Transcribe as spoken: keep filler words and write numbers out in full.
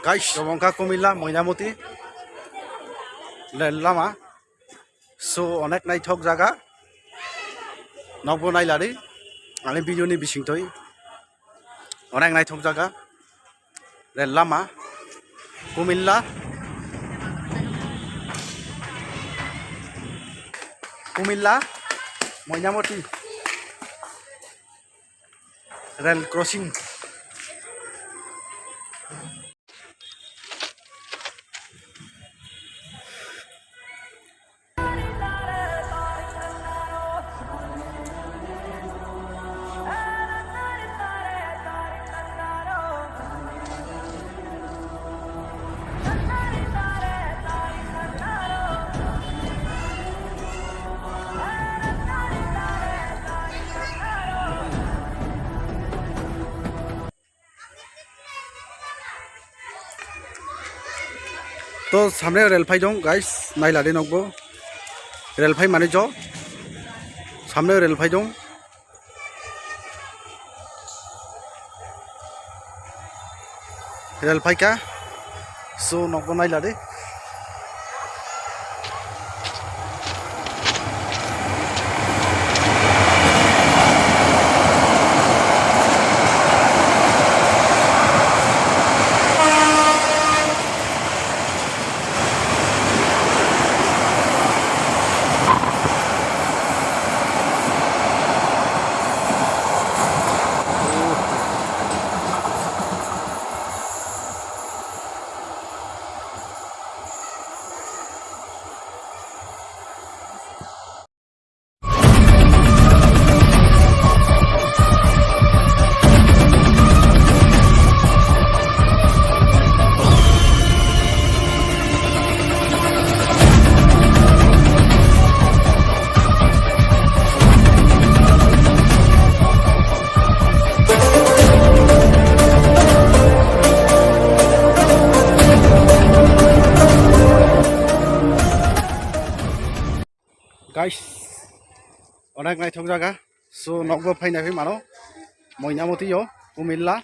Guys, obo wngkha Kumilla, Moinamoti rel lama. So, onek naithok jaga. Nokbo nailadi ani video ni bisingtwi. Onek naithok jaga. Rel lama. Kumilla. Kumilla. Moinamoti. Rel crossing. To samne rel phai dong, guys, nailadi nokbo. Rel phai mani jo. Samne rel phai dong. Rel phaikha. So, nokbo nailadi. Guys, onek naithok jaga. So, nokbo phaina phi mano. Moinamoti yo, Kumilla.